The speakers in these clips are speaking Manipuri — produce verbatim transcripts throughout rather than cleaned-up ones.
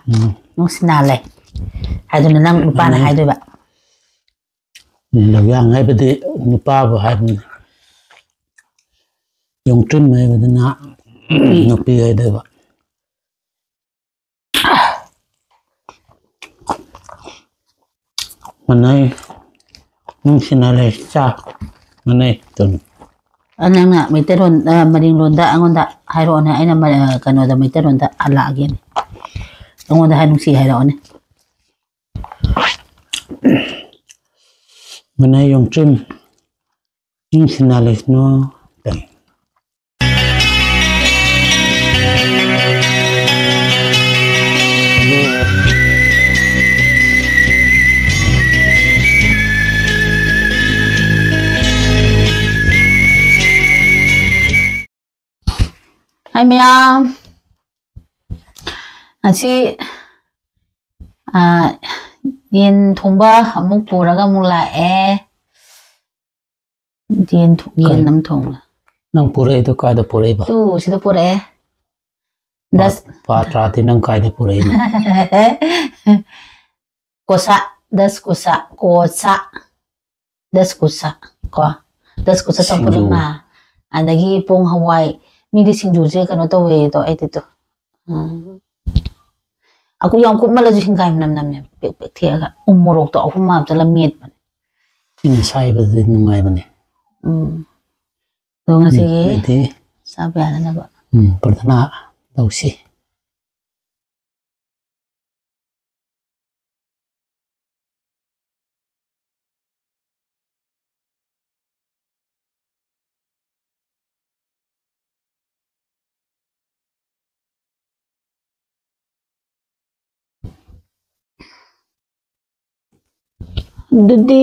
ꯎꯝ꯫ ꯅꯨꯡꯁꯤꯅ ꯂꯩ ꯍꯥꯏꯗꯨꯅ ꯅꯪ ꯅꯨꯄꯥꯅ ꯎꯝ꯫ ꯍꯥꯏꯗꯣꯏꯕ꯫ ꯂꯧꯌꯥꯡ ꯍꯥꯏꯕꯗꯤ ꯅꯨꯄꯥꯕꯨ ꯍꯥꯏꯕꯅꯤ꯫ ꯌꯣꯡꯇ꯭ꯔꯤꯝ ꯍꯥꯏꯕꯗꯨꯅ ꯅꯨꯄꯤ꯫ ꯅꯨꯄꯤ ꯍꯥꯏꯗꯣꯏꯕ꯫ ꯃꯅꯩ꯫ ꯅꯨꯡꯁꯤꯅ ꯂꯩ꯫ ꯆꯥ꯫ ꯃꯅꯩ꯫ ꯑꯗꯨꯅꯤ꯫ ꯑ, ꯅꯪꯅ ꯃꯩꯇꯩꯂꯣꯟ, ꯑ, ꯃꯔꯤꯡꯂꯣꯟꯗ ꯑꯩꯉꯣꯟꯗ ꯍꯥꯏꯔꯛꯑꯣꯅꯦ꯫ ꯑꯩꯅ ꯃ-, ꯑ, ꯀꯩꯅꯣꯗ ꯃꯩꯇꯩꯂꯣꯟꯗ ꯍꯜꯂꯛꯑꯒꯦꯅꯦ꯫ ꯑꯩꯉꯣꯟꯗ ꯍꯥꯏ ꯅꯨꯡꯁꯤ ꯍꯥꯏꯔꯛꯑꯣꯅꯦ꯫ ꯃꯅꯩ ꯌꯣꯡꯇ꯭ꯔꯤꯝ꯫ ꯅꯨꯡꯁꯤꯅ ꯂꯩꯁꯅꯨ꯫ ꯍꯥꯏ ꯃꯌꯥꯝ, ꯉꯁꯤ, ꯑ, ꯌꯦꯟ ꯊꯣꯡꯕ ꯑꯃꯨꯛ ꯄꯨꯔꯒ ꯑꯃꯨꯛ ꯂꯥꯛꯑꯦ꯫ ꯌꯦꯟ ꯊꯣ-, ꯌꯦꯟ ꯀꯩ? ꯑꯃ ꯊꯣꯡꯉꯦ꯫ ꯅꯪ ꯄꯨꯔꯛꯏꯗꯣ ꯀꯥꯏꯗ ꯄꯨꯔꯛꯏꯕ? ꯇꯨ, ꯁꯤꯗ ꯄꯨꯔꯛꯑꯦ꯫ ꯄꯥ-, ꯗꯁ-, ꯄꯥꯇ꯭ꯔꯥꯗꯤ ꯅꯪ ꯀꯥꯏꯗ ꯄꯨꯔꯛꯏꯅꯣ? ꯀꯣꯁꯥ, ꯗꯁ ꯀꯣꯁꯥ, ꯀꯣꯁꯥ, ꯗꯁ ꯀꯣꯁꯥ, ꯀꯣ, ꯗꯁ ꯀꯣꯁꯥ ꯆꯝꯐꯨꯠ ꯁꯤꯡꯖꯨ꯫ ꯑꯃ, ꯑꯗꯒꯤ ꯄꯣꯡ ꯍꯋꯥꯏ, ꯃꯤꯗꯤ ꯁꯤꯡꯖꯨꯁꯦ ꯀꯩꯅꯣ ꯇꯧꯋꯦꯗꯣ, ꯑꯩꯗꯤ ꯇꯣ-, ꯎꯝ꯫ ꯑꯩꯈꯣꯏ ꯌꯥꯝ ꯀꯨꯞꯃꯜꯂꯁꯨ ꯍꯤꯡꯒꯥꯏ ꯃꯅꯝ ꯅꯝꯃꯦ, ꯄꯦꯛ ꯄꯦꯛ ꯊꯦꯛꯑꯒ ꯎ ꯃꯣꯔꯣꯛꯇꯣ ꯑꯍꯨꯝ ꯍꯥꯞꯆꯜꯂ ꯃꯦꯠꯄꯅꯦ꯫ ꯆꯤꯅꯤ ꯁꯥꯏꯕꯗꯨꯗꯤ ꯅꯨꯡꯉꯥꯏꯕꯅꯦ꯫ ꯎꯝ꯫ ꯑꯗꯣ ꯉꯁꯤꯒꯤ ꯎꯝ, ꯑꯗꯨꯗꯤ ꯆꯥꯕ ꯌꯥꯅꯅꯕ꯫ ꯎꯝ, ꯄ꯭ꯔꯊꯅꯥ ꯇꯧꯁꯤ꯫ ꯑꯗꯨꯗꯤ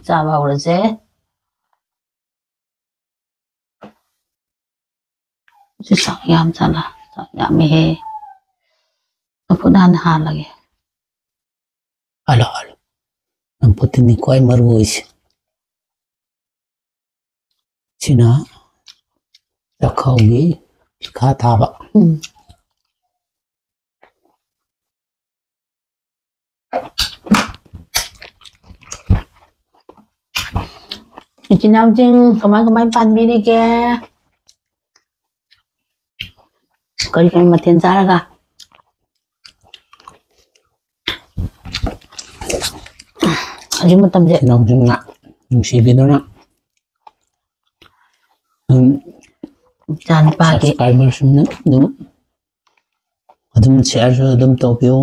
ꯆꯥꯕ ꯍꯧꯔꯁꯦ꯫ ꯁꯤ ꯆꯥꯛ ꯌꯥꯝ ꯆꯠꯂ, ꯆꯥꯛ ꯌꯥꯝꯃꯤꯍꯦ꯫ ꯆꯝꯐꯨꯠ ꯍꯥꯟꯅ ꯍꯥꯜꯂꯒꯦ꯫ ꯍꯥꯜꯂꯣ, ꯍꯥꯜꯂꯣ꯫ ꯆꯝꯐꯨꯠꯇꯨꯅꯤ ꯈ꯭ꯋꯥꯏ ꯃꯔꯨ ꯑꯣꯏꯁꯦ꯫ ꯁꯤꯅ ꯆꯥꯛꯈꯥꯎꯒꯤ ꯆꯤꯈꯥ ꯊꯥꯕ꯫ ꯎꯝ꯫ ꯏꯆꯤꯟ ꯏꯅꯥꯎꯁꯤꯡ ꯀꯃꯥꯏ ꯀꯃꯥꯏ ꯄꯥꯟꯕꯤꯔꯤꯒꯦ? ꯀꯔꯤ ꯀꯔꯤ ꯃꯊꯦꯜ ꯆꯥꯔꯒ? ꯍꯧꯖꯤꯛ ꯃꯇꯝꯁꯦ ꯏꯅꯥꯎꯁꯤꯡꯅ ꯅꯨꯡꯁꯤꯕꯤꯗꯨꯅ, ꯎꯝ, ꯏꯆꯥ ꯅꯨꯄꯥꯒꯤ subscriberꯁꯤꯡꯅ ꯑꯗꯨꯝ, ꯑꯗꯨꯝ shareꯁꯨ ꯑꯗꯨꯝ ꯇꯧꯕꯤꯌꯨ꯫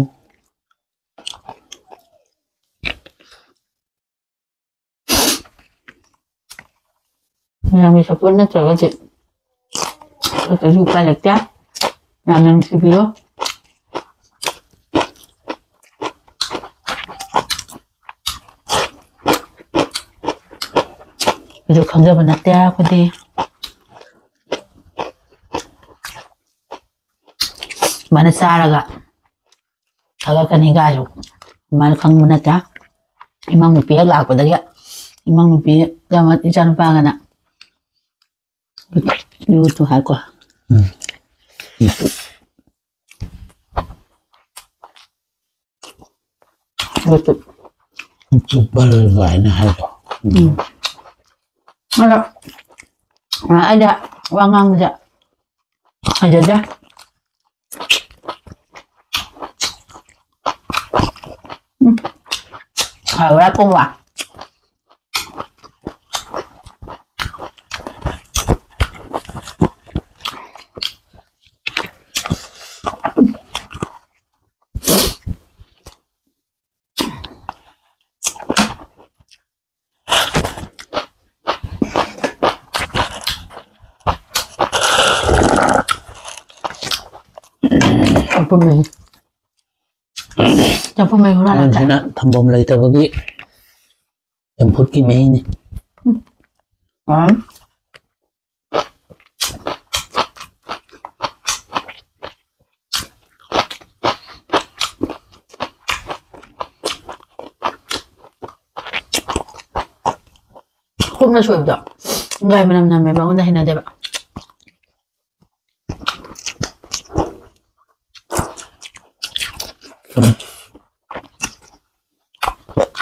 ꯃꯌꯥꯝꯒꯤ support ꯅꯠꯇ꯭ꯔꯒꯗꯤ ꯑꯩꯈꯣꯏꯁꯨ ꯎꯄꯥꯏ ꯂꯩꯇꯦ꯫ ꯌꯥꯝꯅ ꯅꯨꯡꯁꯤꯕꯤꯌꯨ꯫ ꯑꯩꯁꯨ ꯈꯪꯖꯕ ꯅꯠꯇꯦ ꯑꯩꯈꯣꯏꯗꯤ꯫ ꯁꯨꯃꯥꯏꯅ ꯆꯥꯔꯒ ꯊꯥꯒꯠꯀꯅꯤ ꯀꯥꯏꯁꯨ ꯑꯗꯨꯃꯥꯏꯅ ꯈꯪꯕ ꯅꯠꯇꯦ꯫ ꯏꯃꯧ ꯅꯨꯄꯤ ꯍꯦꯛ ꯂꯥꯛꯄꯗꯒꯤ, ꯏꯃꯧ ꯅꯨꯄꯤ ꯏꯆꯥ ꯅꯨꯄꯥꯒꯅ ꯌꯨꯇꯨ ꯍꯥꯏꯀꯣ꯫ ꯎꯝ꯫ ꯌꯨꯇꯨ꯫ ꯌꯨꯇꯨꯕꯔ ꯀꯥꯏꯅ ꯍꯥꯏꯗꯣ꯫ ꯎꯝ꯫ ꯑꯗꯣ, ꯑꯩꯗꯤ ꯋꯥ ꯉꯥꯡꯕꯁꯦ ꯍꯩꯖꯗꯦ꯫ ꯎꯝ꯫ ꯍꯥꯎꯔꯦ ꯄꯨꯡꯋꯥ꯫ ꯆꯐꯨ ꯃꯍꯤ꯫ ꯆꯐꯨ ꯃꯍꯤ ꯍꯨꯔꯥꯜꯂꯛꯀꯦ꯫ ꯑꯉꯥꯡꯁꯤꯅ ꯊꯝꯐꯝ ꯂꯩꯇꯕꯒꯤ ꯆꯝꯐꯨꯠꯀꯤ ꯃꯍꯤꯅꯤ꯫ ꯎꯝ꯫ ꯀꯨꯞꯅ ꯁꯣꯏꯕꯗꯣ ꯒꯥꯏ ꯃꯅꯝ ꯅꯝꯃꯦꯕ, ꯑꯩꯉꯣꯟꯗ ꯍꯩꯅꯗꯦꯕ꯫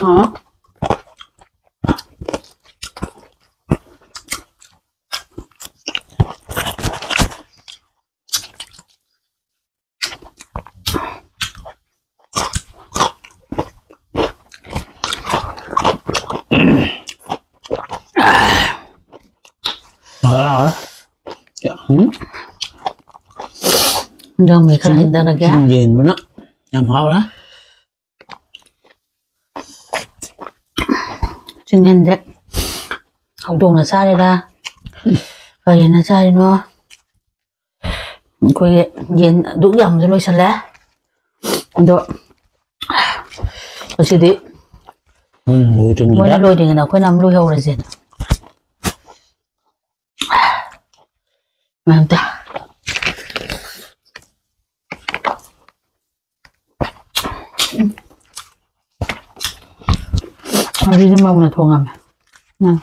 ꯑ꯫ ꯏꯟꯖꯥꯡ ꯃꯩ ꯈꯔ ꯍꯟꯊꯔꯒꯦ꯫ ꯆꯤꯡ ꯌꯦꯟꯕꯅ ꯌꯥꯝ ꯍꯥꯎꯔꯦ꯫ ꯆꯤꯡꯌꯦꯟꯁꯦ ꯍꯧꯗꯣꯡꯅ ꯆꯥꯔꯤꯔꯥ, ꯀꯔꯤꯅ ꯆꯥꯔꯤꯅꯣ? ꯑꯩꯈꯣꯏꯒꯤ ꯌꯦꯟ ꯑꯗꯨꯛ ꯌꯥꯝꯕꯁꯨ ꯂꯣꯏꯁꯜꯂꯦ꯫ ꯑꯗꯣ ꯉꯁꯤꯗꯤ ꯎꯝ, ꯂꯣꯏꯗ꯭ꯔꯤꯉꯩꯗ꯫ ꯃꯣꯏꯅ ꯂꯣꯏꯗ꯭ꯔꯤꯉꯩꯗ ꯑꯩꯈꯣꯏꯅ ꯑꯃ ꯂꯣꯏꯍꯧꯔꯁꯦꯅ꯫ ꯃꯌꯥꯝ ꯇꯥ-, ꯎꯝ꯫ ꯍꯧꯖꯤꯛꯇꯤ ꯃꯧꯅ ꯊꯣꯡꯉꯝꯃꯦ꯫ ꯎꯝ꯫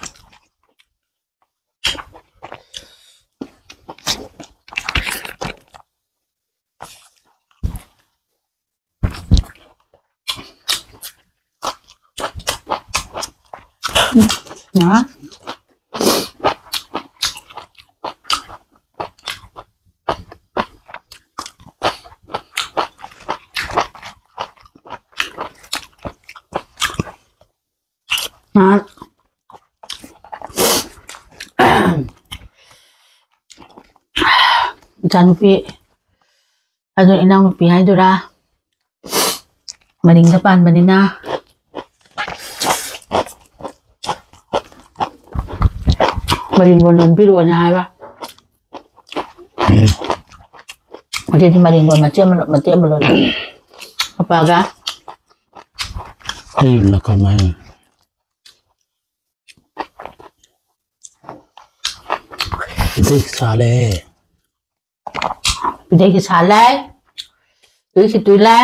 ꯎꯝ꯫ ꯌꯥꯔꯦ꯫ ꯅꯍꯥꯟ ꯏꯆꯥꯅꯨꯄꯤ, ꯑꯗꯨ ꯏꯅꯥꯎꯅꯨꯄꯤ ꯍꯥꯏꯗꯨꯔꯥ, ꯃꯔꯤꯡꯗ ꯄꯥꯟꯕꯅꯤꯅ, ꯃꯔꯤꯡꯒꯣꯟ ꯂꯣꯟꯕꯤꯔꯛꯑꯣꯅ ꯍꯥꯏꯕ꯫ ꯑꯗꯨꯗꯤ ꯃꯔꯤꯡꯒꯣꯟ ꯃꯆꯦꯠ ꯑꯃ, ꯃꯆꯦꯠ ꯑꯃ ꯂꯣꯟ-, ꯄꯄꯥꯒ꯫ ꯑꯩꯅ ꯀꯃꯥꯏꯅ? ꯏꯗꯩ ꯁꯥꯂꯦ꯫ ꯏꯗꯩꯒꯤ ꯁꯥꯂꯦ꯫ ꯇꯨꯏꯁꯤ ꯇꯨꯏꯂꯦ꯫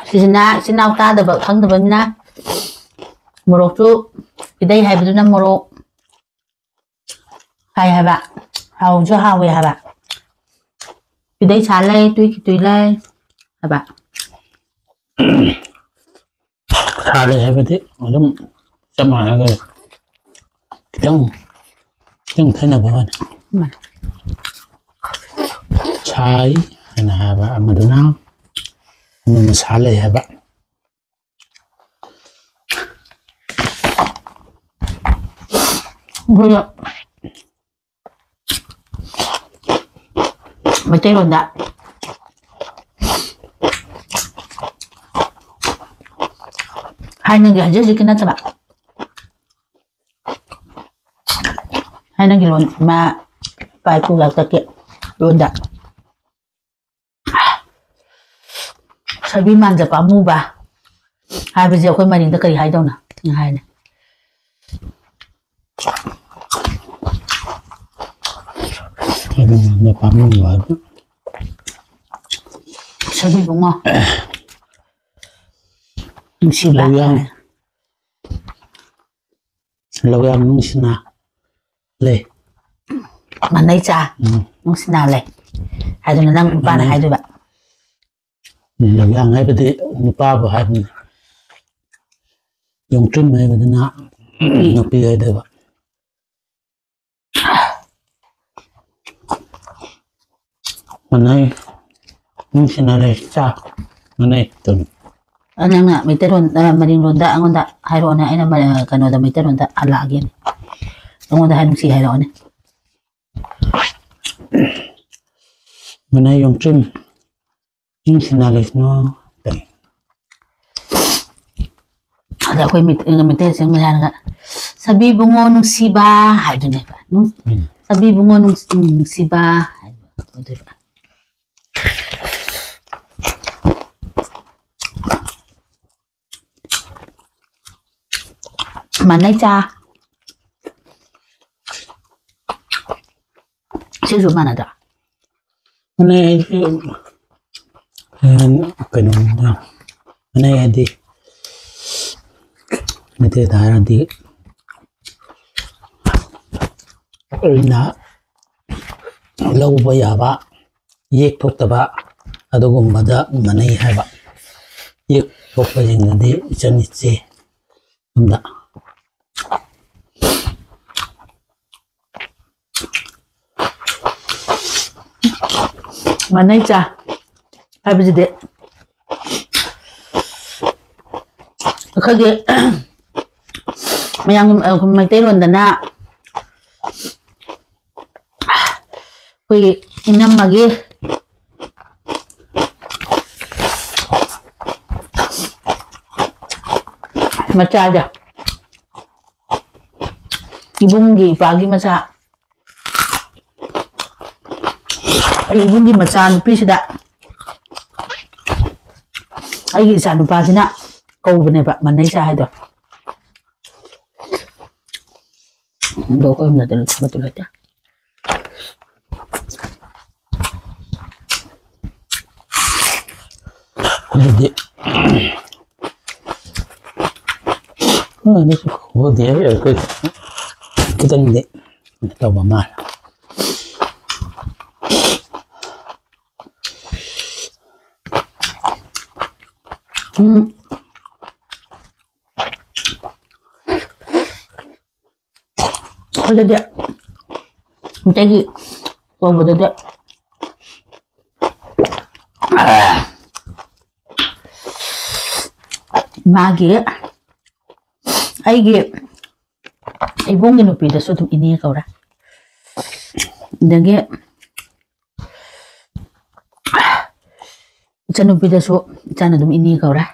ꯁꯤꯁꯤꯅ ꯏꯆꯤꯟ ꯏꯅꯥꯎ ꯇꯥꯗꯕ ꯈꯪꯗꯕꯅꯤꯅ ꯃꯣꯔꯣꯛꯁꯨ ꯏꯗꯩ ꯍꯥꯏꯕꯗꯨꯅ ꯃꯣꯔꯣꯛ ꯍꯥꯏ ꯍꯥꯏꯕ, ꯍꯥꯎꯁꯨ ꯍꯥꯎꯋꯦ ꯍꯥꯏꯕ꯫ ꯏꯗꯩ ꯁꯥ ꯂꯩ, ꯇꯨꯏ ꯈꯤꯇꯨꯏ ꯂꯩ ꯍꯥꯏꯕ꯫ ꯁꯥ ꯂꯩ ꯍꯥꯏꯕꯗꯤ ꯑꯗꯨꯝ ꯆꯞ ꯃꯥꯟꯅꯒ ꯈꯤꯇꯪ, ꯈꯤꯇꯪ ꯈꯦꯠꯅꯕ ꯋꯥꯅꯤ꯫ ꯎꯝ꯫ ꯁꯥꯏ ꯍꯥꯏꯅ ꯍꯥꯏꯕ ꯑꯃꯗꯨꯅ, ꯑꯃꯅ ꯁꯥ ꯂꯩ ꯍꯥꯏꯕ꯫ ꯑꯩꯈꯣꯏꯅ ꯃꯩꯇꯩꯂꯣꯟꯗ ꯊꯥꯏꯅꯒꯤ ꯍꯧꯖꯤꯛ ꯍꯧꯖꯤꯛꯀꯤ ꯅꯠꯇꯕ, ꯊꯥꯏꯅꯒꯤ ꯂꯣꯟ, ꯏꯃꯥ ꯏꯄꯥ ꯏꯄꯨꯒꯤ ꯍꯥꯛꯇꯛꯀꯤ ꯂꯣꯟꯗ ꯁꯥꯕꯤ ꯃꯥꯟꯖ ꯄꯥꯝꯃꯨꯕ ꯍꯥꯏꯕꯁꯦ ꯑꯩꯈꯣꯏ ꯃꯔꯤꯡꯗ ꯀꯔꯤ ꯍꯥꯏꯗꯧꯅꯣ? ꯍꯥꯏꯅꯦ꯫ ꯁꯥꯕꯤ ꯃꯥꯟꯖ ꯄꯥꯝꯃꯨꯕ ꯍꯥꯏꯕ꯫ ꯁꯥꯕꯤ ꯏꯕꯨꯡꯉꯣ꯫ ꯅꯨꯡꯁꯤꯕ꯫ ꯂꯧꯌꯥꯡ꯫ ꯂꯧꯌꯥꯡ ꯅꯨꯡꯁꯤꯅ ꯂꯩ꯫ ꯃꯅꯩ ꯆꯥ꯫ ꯎꯝ꯫ ꯅꯨꯡꯁꯤꯅ ꯂꯩ꯫ ꯍꯥꯏꯗꯨꯅ ꯅꯪ ꯅꯨꯄꯥꯅ ꯃꯅꯩ꯫ ꯍꯥꯏꯗꯣꯏꯕ꯫ ꯂꯧꯌꯥꯡ ꯍꯥꯏꯕꯗꯤ ꯅꯨꯄꯥꯕꯨ ꯍꯥꯏꯕꯅꯤ꯫ ꯌꯣꯡꯇ꯭ꯔꯤꯝ ꯍꯥꯏꯕꯗꯨꯅ ꯅꯨꯄꯤ ꯍꯥꯏꯗꯣꯏꯕ꯫ ꯃꯅꯩ꯫ ꯅꯨꯡꯁꯤꯅ ꯂꯩ꯫ ꯆꯥ꯫ ꯃꯅꯩ꯫ ꯑꯗꯨꯅꯤ꯫ ꯑ, ꯅꯪꯅ ꯃꯩꯇꯩꯂꯣꯟ, ꯑ, ꯃꯔꯤꯡꯂꯣꯟꯗ ꯑꯩꯉꯣꯟꯗ ꯍꯥꯏꯔꯛꯑꯣꯅꯦ, ꯑꯩꯅ ꯃ-, ꯀꯩꯅꯣꯗ ꯃꯩꯇꯩꯂꯣꯟꯗ ꯍꯜꯂꯛꯑꯒꯦꯅꯦ꯫ ꯑꯩꯉꯣꯟꯗ ꯍꯥꯏ, ꯅꯨꯡꯁꯤ ꯍꯥꯏꯔꯛꯑꯣꯅꯦ꯫ ꯃꯅꯩ ꯌꯣꯡꯇ꯭ꯔꯤꯝ꯫ ꯅꯨꯡꯁꯤꯅ ꯂꯩꯁꯅꯨ꯫ ꯑꯗ ꯑꯩꯈꯣꯏ ꯃꯩꯇꯩ-, ꯃꯩꯇꯩꯁꯤꯡ ꯃꯌꯥꯝꯅ "ꯁꯥꯕꯤ ꯏꯕꯨꯡꯉꯣ ꯅꯨꯡꯁꯤꯕ" ꯍꯥꯏꯗꯨꯅꯦꯕ꯫ ꯅꯨꯡ-, ꯎꯝ꯫ "ꯁꯥꯕꯤ ꯏꯕꯨꯡꯉꯣ ꯅꯨꯡ-, ꯅꯨꯡꯁꯤꯕ" ꯍꯥꯏꯕ ꯑꯗꯨꯗꯣꯏꯕ꯫ ꯃꯥꯟꯅꯩ ꯆꯥ꯫ ꯁꯤꯁꯨ ꯃꯥꯟꯅꯗ꯭ꯔꯥ? ꯃꯥꯟꯅꯩ ꯍꯥꯏꯗꯤ, ꯀꯩꯅꯣꯅꯤꯗ, ꯃꯥꯟꯅꯩ ꯍꯥꯏꯗꯤ, ꯃꯩꯇꯩꯗ ꯍꯥꯏꯔꯗꯤ, ꯑꯩꯅ ꯂꯧꯕ ꯌꯥꯕ, ꯌꯦꯛ ꯊꯣꯛꯇꯕ, ꯑꯗꯨꯒꯨꯝꯕꯗ ꯃꯥꯟꯅꯩ ꯍꯥꯏꯕ꯫ ꯌꯦꯛ ꯊꯣꯛꯄꯁꯤꯡꯗꯨꯗꯤ ꯏꯆꯟ ꯏꯆꯦ ꯑꯝꯗ꯫ ꯃꯥꯟꯅꯩ ꯆꯥ ꯍꯥꯏꯕꯁꯤꯗꯤ ꯑꯩꯈꯣꯏꯒꯤ ꯃꯌꯥꯝ, ꯑ, ꯃꯩꯇꯩꯂꯣꯟꯗꯅ ꯑꯩꯈꯣꯏꯒꯤ ꯏꯅꯝꯃꯒꯤ ꯃꯆꯥꯗ, ꯏꯕꯨꯡꯒꯤ ꯏꯄꯥꯒꯤ ꯃꯆꯥ, ꯑꯩ ꯏꯕꯨꯡꯒꯤ ꯃꯆꯥ ꯅꯨꯄꯤꯁꯤꯗ ꯑꯩꯒꯤ ꯏꯆꯥ ꯅꯨꯄꯥꯁꯤꯅ ꯀꯧꯕꯅꯦꯕ, ꯃꯅꯩꯁꯥ ꯍꯥꯏꯗꯣ꯫ ꯑꯗꯣ ꯑꯩꯈꯣꯏ ꯌꯨꯝꯗꯗꯤ ꯂꯩꯇꯦ꯫ ꯑꯗꯨꯗꯤ, ꯑꯗꯨꯁꯨ ꯍꯧꯗꯦ, ꯑꯩꯈꯣꯏ ꯈꯤꯇꯪꯗꯤ ꯇꯧꯕ ꯃꯥꯜꯂꯦ꯫ ꯎꯝ꯫ ꯑꯩꯈꯣꯏꯗꯗꯤ ꯃꯩꯇꯩꯒꯤ ꯀꯧꯕꯗꯗꯤ ꯃꯥꯒꯤ, ꯑꯩꯒꯤ ꯏꯕꯨꯡꯒꯤ ꯅꯨꯄꯤꯗꯁꯨ ꯑꯗꯨꯝ ꯏꯅꯦ ꯀꯧꯔꯦ꯫ ꯑꯗꯒꯤ ꯏꯆꯟꯅꯨꯄꯤꯗꯁꯨ ꯏꯆꯥꯅ ꯑꯗꯨꯝ ꯏꯅꯦ ꯀꯧꯔꯦ꯫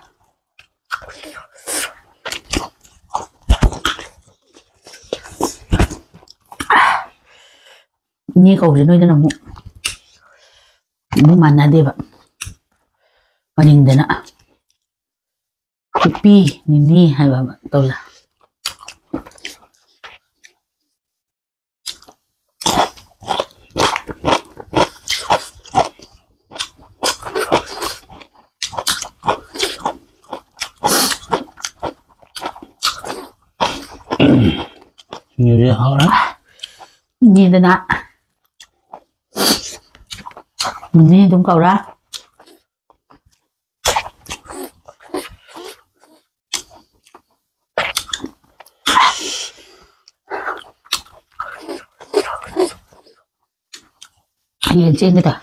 ꯏꯅꯦ ꯀꯧꯕꯁꯦ ꯅꯣꯏꯗꯅ ꯑꯃꯨꯛ, ꯑꯃꯨꯛ ꯃꯥꯟꯅꯗꯦꯕ꯫ ꯃꯅꯤꯡꯗꯅ ꯏꯄꯤ, ꯅꯤꯅꯦ ꯍꯥꯏꯕ ꯑꯃ ꯇꯧꯖ-꯫ ꯁꯤꯡꯖꯨꯁꯦ ꯍꯥꯎꯔꯦ꯫ ꯅꯤꯗꯅ꯫ ꯅꯤꯅꯦ ꯑꯗꯨꯝ ꯀꯧꯔ꯫ ꯌꯦꯟ ꯆꯦꯟꯒꯦ ꯇꯧ꯫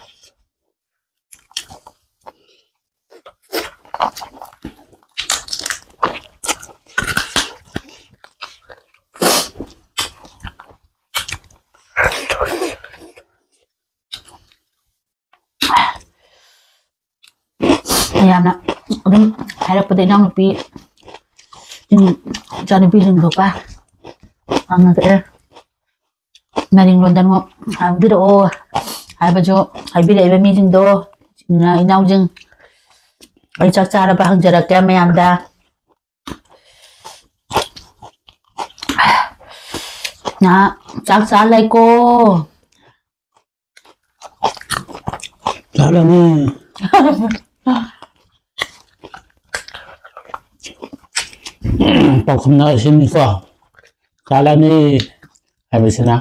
ꯃꯌꯥꯝꯅ ꯑꯗꯨꯝ ꯍꯥꯏꯔꯛꯄꯗ ꯏꯅꯥꯎꯅꯨꯄꯤ, ꯏꯆꯥꯅꯨꯄꯤꯁꯤꯡꯗꯣꯀꯣ ꯍꯪꯉꯛꯑꯦ꯫ ꯃꯔꯤꯡꯂꯣꯟꯗ ꯑꯃꯨꯛ ꯍꯥꯏꯕꯤꯔꯛꯑꯣ ꯍꯥꯏꯕꯁꯨ ꯍꯥꯏꯕꯤꯔꯛꯏꯕ ꯃꯤꯁꯤꯡꯗꯣ, ꯏꯅꯥꯎꯁꯤꯡ, ꯑꯩ ꯆꯥꯛ ꯆꯥꯔꯕ ꯍꯪꯖꯔꯛꯀꯦ ꯃꯌꯥꯝꯗ꯫ ꯅꯍꯥꯛ ꯆꯥꯛ ꯆꯥ ꯂꯩꯀꯣ꯫ ꯆꯥꯔꯅꯤ꯫ ꯄꯥꯎꯈꯨꯝꯅ ꯑꯁꯤꯅꯤꯀꯣ, ꯆꯥꯔꯅꯤ ꯍꯥꯏꯕꯁꯤꯅ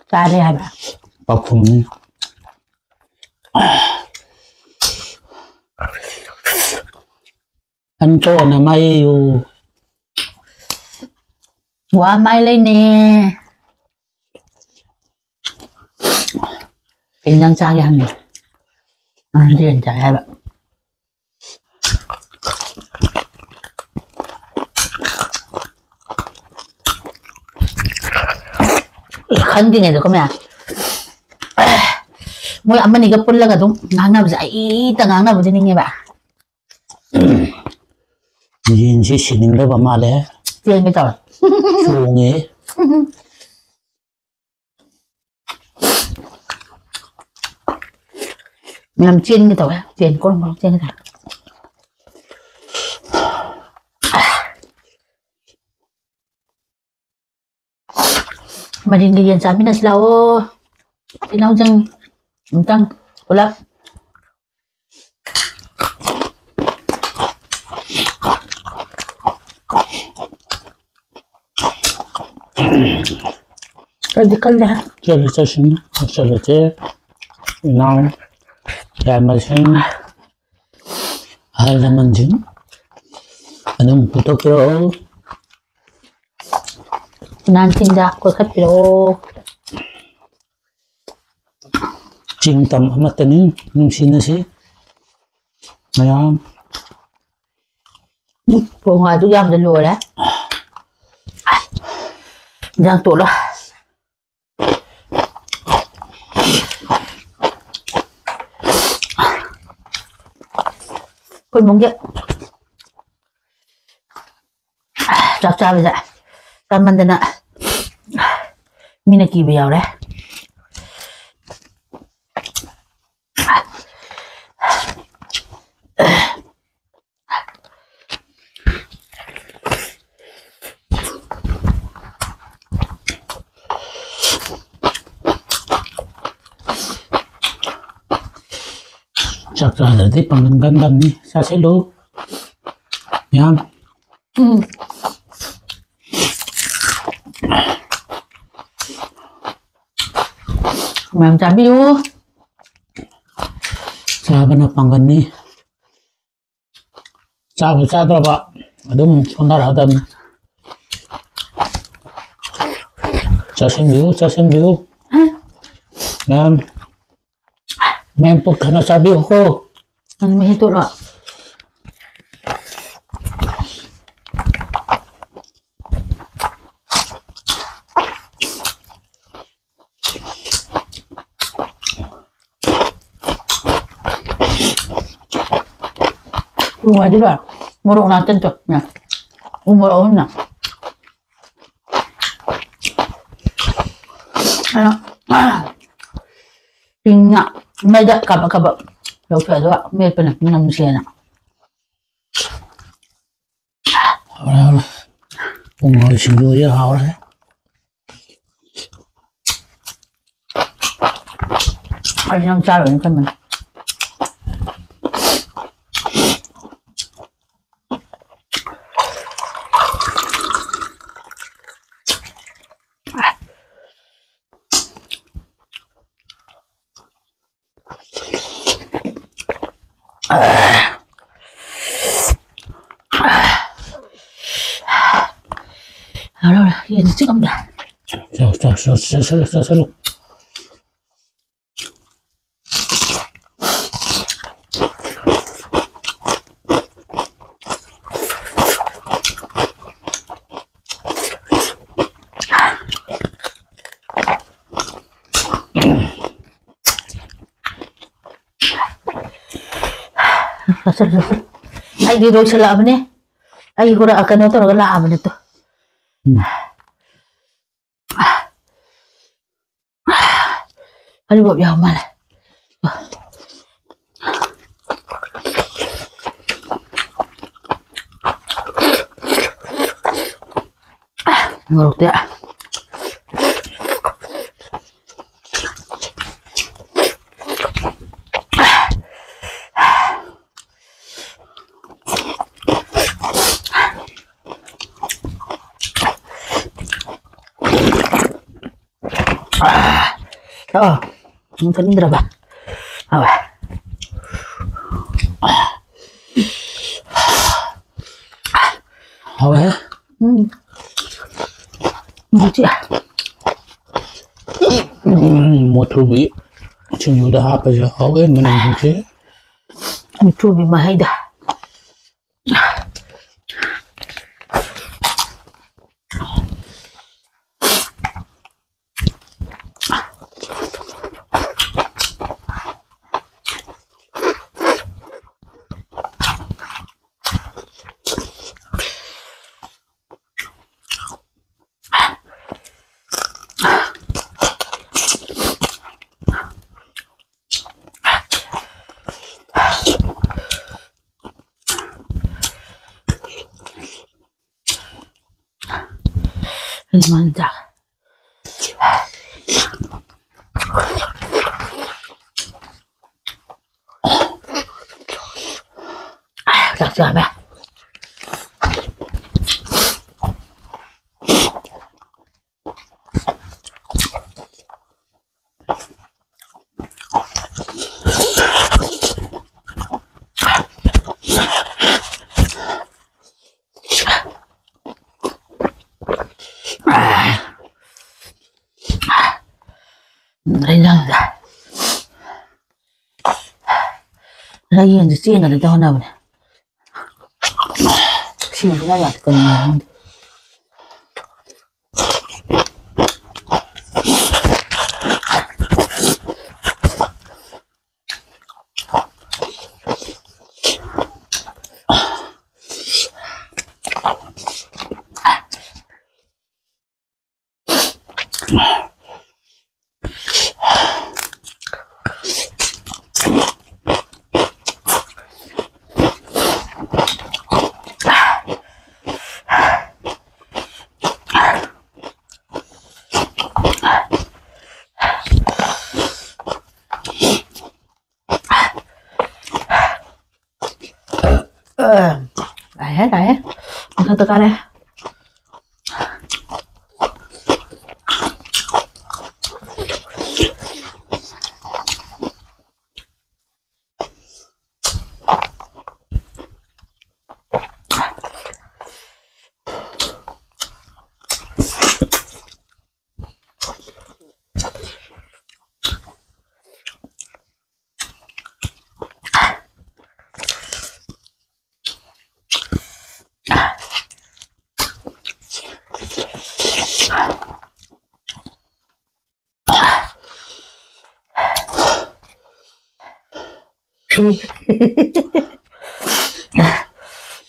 ꯆꯥꯔꯦ ꯍꯥꯏꯕ ꯄꯥꯎꯈꯨꯝꯅꯤ꯫ ꯑꯟꯇꯣꯅ ꯃꯩꯌꯨ꯫ ꯋꯥ ꯃꯥꯏ ꯂꯩꯅꯦ꯫ ꯀꯩ ꯏꯟꯖꯥꯡ ꯆꯥꯒꯦ ꯍꯪꯉꯦ꯫ ꯑ, ꯌꯦꯟ ꯆꯥꯏ ꯍꯥꯏꯕ꯫ ꯈꯪꯗ꯭ꯔꯤꯉꯩꯗꯀꯣ ꯃꯌꯥꯝ, ꯃꯣꯏ ꯑꯃꯅꯤꯒ ꯄꯨꯜꯂꯒ ꯑꯗꯨꯝ ꯉꯥꯡꯅꯕꯁꯦ ꯑꯩꯇ ꯉꯥꯡꯅꯕꯗꯤ ꯅꯤꯡꯉꯦꯕ꯫ ꯌꯦꯟꯁꯤ ꯁꯤꯅꯤꯡꯗꯕ ꯃꯥꯜꯂꯦ꯫ ꯆꯦꯟꯒꯦ ꯇꯧꯔꯦ꯫ ꯆꯣꯡꯉꯦ꯫ ꯌꯥꯝ ꯆꯦꯟꯒꯦ ꯇꯧꯋꯦ꯫ ꯆꯦꯟ ꯀꯣꯔꯣꯡ ꯀꯣꯔꯣꯡ ꯆꯦꯟꯒꯦ ꯇꯧꯋꯦ꯫ ꯃꯔꯤꯡꯒꯤ ꯌꯦꯟ ꯆꯥꯃꯤꯟꯅꯁꯤ ꯂꯥꯛꯑꯣ꯫ ꯏꯅꯥꯎꯁꯤꯡ ꯑꯃꯨꯛꯇꯪ ꯄꯨꯂꯞ꯫ ꯀꯜꯗꯤ ꯀꯜꯂꯦ꯫ ꯆꯠꯂꯨ ꯆꯠꯁꯤꯟ ꯆꯠꯂꯨꯁꯦ꯫ ꯏꯅꯥꯎ ꯌꯥꯏꯃꯁꯤꯡ, ꯑꯍꯜ ꯂꯃꯟꯁꯤꯡ ꯑꯗꯨꯝ ꯄꯨꯊꯣꯛꯄꯤꯔꯛꯑꯣ꯫ ꯅꯥꯟꯁꯤꯡꯗ ꯀꯣꯏꯈꯠꯄꯤꯔꯛꯑꯣ꯫ ꯆꯤꯡ ꯇꯝ ꯑꯃꯠꯇꯅꯤ, ꯅꯨꯡꯁꯤꯅꯁꯤ ꯃꯌꯥꯝ꯫ ꯎꯝ, ꯄꯣꯡ ꯍꯋꯥꯏꯗꯨ ꯌꯥꯝꯅ ꯂꯣꯏꯔꯦ꯫ ꯏꯟꯖꯥꯡ ꯇꯣꯠꯂꯣ꯫ ꯑꯩꯈꯣꯏ ꯏꯃꯨꯡꯒꯤ ꯆꯥꯛ ꯆꯥꯕꯁꯦ ꯆꯥꯃꯟꯗꯅ ꯃꯤꯅ ꯀꯤꯕ ꯌꯥꯎꯔꯦ꯫ ꯆꯥꯛ ꯆꯥꯗ꯭ꯔꯗꯤ ꯄꯥꯡꯒꯟ ꯀꯟꯗꯕꯅꯤ꯫ ꯆꯥꯁꯤꯜꯂꯨ ꯃꯌꯥꯝ꯫ ꯎꯝ꯫ ꯃꯌꯥꯝ ꯆꯥꯕꯤꯌꯨ꯫ ꯆꯥꯕꯅ ꯄꯥꯡꯒꯟꯅꯤ꯫ ꯆꯥꯕ ꯆꯥꯗ꯭ꯔꯕ ꯑꯗꯨꯝ ꯁꯣꯟꯊꯔꯛꯑꯗꯕꯅꯤ꯫ ꯆꯥꯁꯤꯟꯕꯤꯌꯨ, ꯆꯥꯁꯤꯟꯕꯤꯌꯨ꯫ ꯃꯌꯥꯝ, ꯃꯌꯥꯝ ꯄꯨꯛ ꯊꯟꯅ ꯆꯥꯕꯤꯌꯨꯀꯣ꯫ ꯅꯪ ꯃꯍꯤ ꯇꯣꯠꯂꯣ꯫ ꯎ ꯃꯣꯔꯣꯛ ꯉꯥꯛꯇ ꯇꯣ꯫ ꯎ ꯃꯣꯔꯣꯛ ꯑꯍꯨꯝꯅ꯫ ꯑꯗꯣ, ꯁꯤꯡꯅ ꯃꯩꯗ ꯀꯥꯕꯛ ꯀꯥꯕꯛ ꯂꯧꯊꯣꯛꯑꯦ, ꯑꯗꯨꯒ ꯃꯦꯠꯄꯅ ꯃꯅꯝ ꯅꯨꯡꯁꯤꯌꯦꯅ꯫ ꯍꯥꯎꯔꯦ, ꯍꯥꯎꯔꯦ꯫ ꯎ ꯃꯣꯔꯣꯛ ꯁꯤꯡꯖꯨꯁꯦ ꯍꯥꯎꯔꯦ꯫ ꯑꯩ ꯅꯪ ꯆꯥꯔꯣꯏꯅ ꯈꯟꯕꯅꯦ꯫ ꯌꯥꯔꯦ, ꯌꯥꯔꯦ, ꯌꯦꯟꯁꯦ ꯆꯤꯛꯑꯝꯗ꯫ ꯆꯥꯎ, ꯆꯥꯎ, ꯆꯥꯎ, ꯆꯥꯁꯜꯂꯨ, ꯆꯥꯁꯜꯂꯨ꯫ ꯆꯥꯁꯜꯂꯨ, ꯆꯥꯁꯜꯂꯨ꯫ ꯑꯩꯗꯤ ꯂꯣꯏꯁꯜꯂꯛꯑꯕꯅꯦ꯫ ꯑꯩ ꯍꯣꯔ-, ꯀꯩꯅꯣ ꯇꯧꯔꯒ ꯂꯥꯛꯑꯕꯅꯦ ꯇꯣ꯫ ꯎꯝ꯫ ꯍꯔꯤꯕꯣꯞ ꯌꯥꯎ ꯃꯥꯜꯂꯦ꯫ ꯃꯣꯔꯣꯛꯇꯤ꯫ ꯑ, ꯅꯪ ꯆꯠꯅꯤꯡꯗ꯭ꯔꯕ? ꯍꯥꯎꯋꯦ꯫ ꯍꯥꯎꯋꯦ꯫ ꯎꯝ꯫ ꯃꯣꯔꯣꯛꯁꯦ꯫ ꯎꯝ, ꯃꯨꯊ꯭ꯔꯨꯕꯤ ꯁꯤꯡꯖꯨꯗ ꯍꯥꯞꯄꯁꯦ ꯍꯥꯎꯋꯦ, ꯃꯅꯝꯁꯦ꯫ ꯃꯨꯊ꯭ꯔꯨꯕꯤ ꯃꯍꯩꯗ꯫ ꯑꯗꯨꯃꯥꯏꯅ ꯆꯥ꯫ ꯆꯥꯛ ꯆꯥꯕ꯫ ꯂꯩꯌꯦꯡꯁꯦ ꯆꯦꯟꯅꯗ ꯍꯣꯠꯅꯕꯅꯦ꯫ ꯁꯤꯃꯁꯨ ꯌꯥ ꯌꯥꯗꯦ, ꯀꯔꯤꯅꯣ ꯈꯪꯗꯦ꯫ ꯑ, ꯂꯥꯛꯑꯦ, ꯂꯥꯛꯑꯦ꯫ ꯃꯊꯛꯇ ꯀꯥꯔꯦ꯫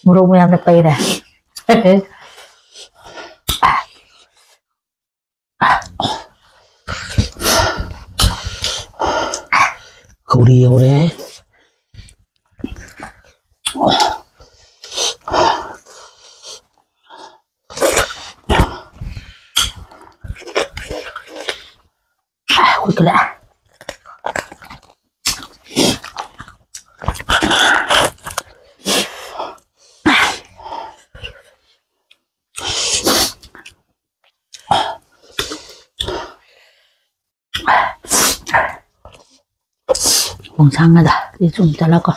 ꯃꯣꯔꯣꯛ ꯃꯌꯥꯝꯅ ꯄꯩꯔꯦ꯫ ꯀꯧꯔꯤ ꯌꯧꯔꯦ꯫ ꯈꯨꯠꯀ ꯂꯥꯛꯑꯦ꯫ ꯈꯣꯡꯁꯥꯡꯅꯗ ꯁꯤ ꯆꯨꯝ ꯆꯠꯂꯀꯣ꯫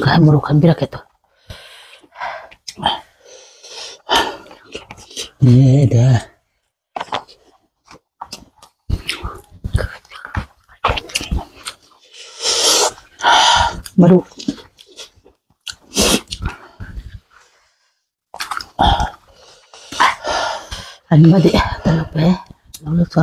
ꯈꯔ ꯃꯣꯔꯣꯛ ꯈꯟꯕꯤꯔꯛꯀꯦ ꯇꯣ꯫ ꯅꯦꯗ꯫ ꯃꯔꯨ꯫ ꯑꯅꯤꯃꯗꯤ ꯇꯧꯔꯛꯄ ꯌꯥꯏ꯫ ꯂꯧꯔꯛꯄ꯫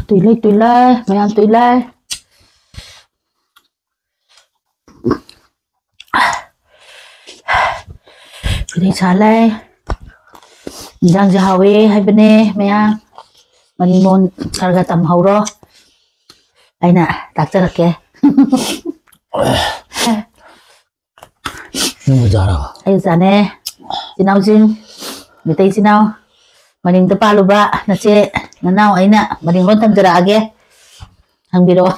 ꯇꯨꯏꯂꯩ, ꯇꯨꯏꯂꯩ, ꯃꯌꯥꯝ ꯇꯨꯏꯂꯩ꯫ ꯈꯨꯗꯩ ꯁꯥ ꯂꯩ꯫ ꯏꯟꯖꯥꯡꯁꯦ ꯍꯥꯎꯋꯦ ꯍꯥꯏꯕꯅꯦ ꯃꯌꯥꯝ꯫ ꯃꯅꯤꯃꯣꯟ ꯈꯔ ꯈꯔ ꯇꯝꯍꯧꯔꯣ꯫ ꯑꯩꯅ ꯇꯥꯛꯆꯔꯛꯀꯦ꯫ ꯅꯪꯕꯨ ꯆꯥꯔꯕ? ꯑꯩ ꯆꯥꯅꯦ꯫ ꯏꯆꯤꯟ ꯏꯅꯥꯎꯁꯤꯡ, ꯃꯩꯇꯩ ꯏꯆꯤꯟ ꯏꯅꯥꯎ, ꯃꯅꯤꯡꯗ ꯄꯥꯜꯂꯨꯕ ꯅꯆꯦ ꯅꯅꯥꯎ ꯑꯩꯅ ꯃꯅꯤꯡꯂꯣꯝ ꯊꯝꯖꯔꯛꯑꯒꯦ꯫ ꯍꯪꯕꯤꯔꯛꯑꯣ꯫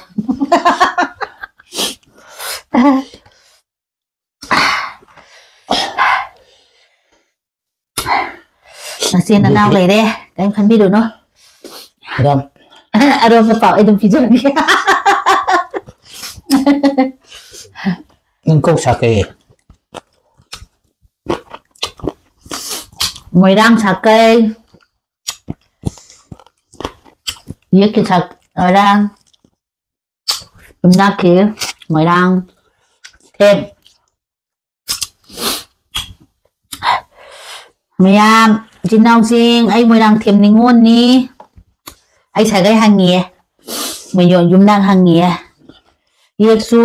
ꯅꯆꯦ ꯅꯅꯥꯎ ꯂꯩꯔꯦ, ꯀꯔꯤꯝ ꯈꯟꯕꯤꯔꯨꯅꯨ꯫ ꯑꯗꯣ ꯑꯔꯣꯟꯕ ꯄꯥꯎ ꯑꯩ ꯑꯗꯨꯝ ꯄꯤꯖꯔꯒꯦ꯫ ꯅꯪ ꯀꯣꯛ ꯁꯥꯀꯩ꯫ ꯃꯣꯏꯔꯥꯡ ꯁꯥꯀꯩ꯫ ꯌꯦꯛꯀꯤ ꯁꯥꯛ-, ꯃꯣꯏꯔꯥꯡ꯫ ꯌꯨꯝꯅꯥꯛꯀꯤ ꯃꯣꯏꯔꯥꯡ ꯊꯦꯝ꯫ ꯃꯌꯥꯝ ꯏꯆꯤꯟ ꯏꯅꯥꯎꯁꯤꯡ, ꯑꯩ ꯃꯣꯏꯔꯥꯡ ꯊꯦꯝ ꯅꯤꯉꯣꯜꯅꯤ꯫ ꯑꯩ ꯁꯥꯒꯩ ꯍꯪꯉꯤꯌꯦ, ꯃꯌꯣꯟ ꯌꯨꯝꯅꯥꯛ ꯍꯪꯉꯤꯌꯦ꯫ ꯌꯦꯛꯁꯨ